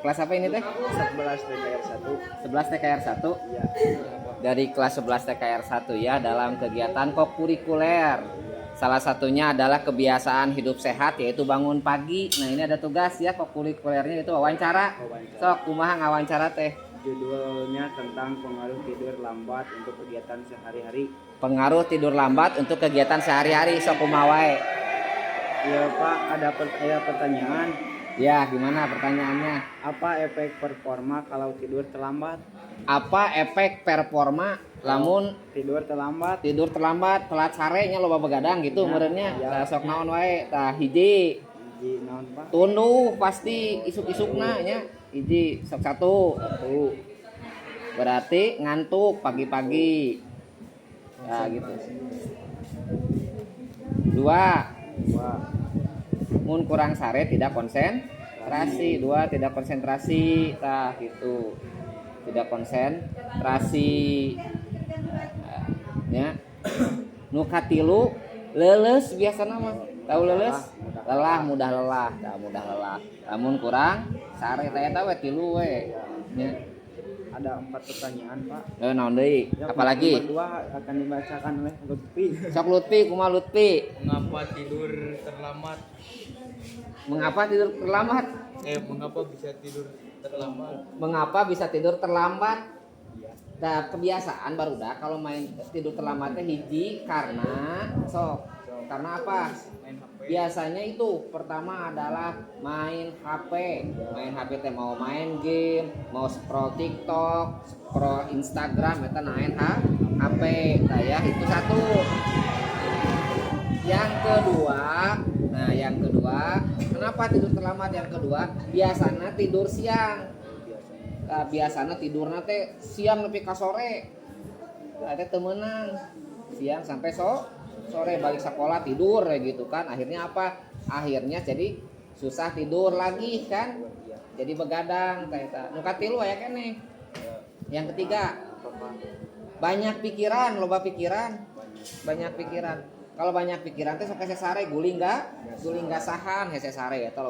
Kelas apa ini teh? 11 TKR 1. 11 TKR 1. Iya. Dari kelas 11 TKR 1 ya, dalam kegiatan kokurikuler. Salah satunya adalah kebiasaan hidup sehat, yaitu bangun pagi. Nah, ini ada tugas ya, kokurikulernya itu wawancara. Wawancara. Sok, kumaha ngawancara teh? Judulnya tentang pengaruh tidur lambat untuk kegiatan sehari-hari. Pengaruh tidur lambat untuk kegiatan sehari-hari, sok kumaha wae? Iya Pak, ada pertanyaan. Ya, gimana pertanyaannya? Apa efek performa kalau tidur terlambat? Apa efek performa lamun tidur terlambat? Tidur terlambat, telat sare nya, loba begadang gitu Ya, meureun nya. Ya. Tah, sok naon wae? Tah, hiji. Hiji naon, Pak? Tunduh pasti isuk-isukna nya. Hiji, sok satu. Satu. Berarti ngantuk pagi-pagi. Nah, gitu. Dua, Dua. Mun kurang sare tidak konsentrasi. Dua, tidak konsentrasi. Tah, gitu. Tidak konsentrasi. Nah, ya. Nu katilu, leuleus biasana mah. Tahu leuleus? Lelah, mudah lelah. Tah, mudah lelah. Lamun kurang sare teh eta we tilu we. Ya. Ada empat pertanyaan, Pak. Eh, naon deui? Yang Apalagi? nomor dua akan dibacakan oleh Lutfi. Sok Lutfi, kumaha Lutfi? Mengapa tidur terlambat? Mengapa tidur terlambat? Eh, mengapa bisa tidur terlambat? Mengapa bisa tidur terlambat? Nah, kebiasaan barudak kalau main tidur terlambatnya hiji karena, sok, karena apa? Main HP. Biasanya itu pertama adalah main HP. Main HP teh mau main game, mau scroll TikTok, scroll Instagram, eta main HP. Nah ya, itu satu. Yang kedua, nah yang kedua, kenapa tidur terlambat? Yang kedua, biasanya tidur siang. Nah, biasanya tidurna teh siang nepi ka sore. Nah, teh teu meunang. Siang sampai sore, balik sekolah tidur ya gitu kan. Akhirnya apa? Akhirnya jadi susah tidur lagi kan. Jadi begadang teh eta. Nu katilu aya keneh. Yang ketiga, banyak pikiran, loba pikiran. Banyak pikiran. Kalau banyak pikiran teh sok hese sare, guling enggak? Guling gasahan hese sare eta.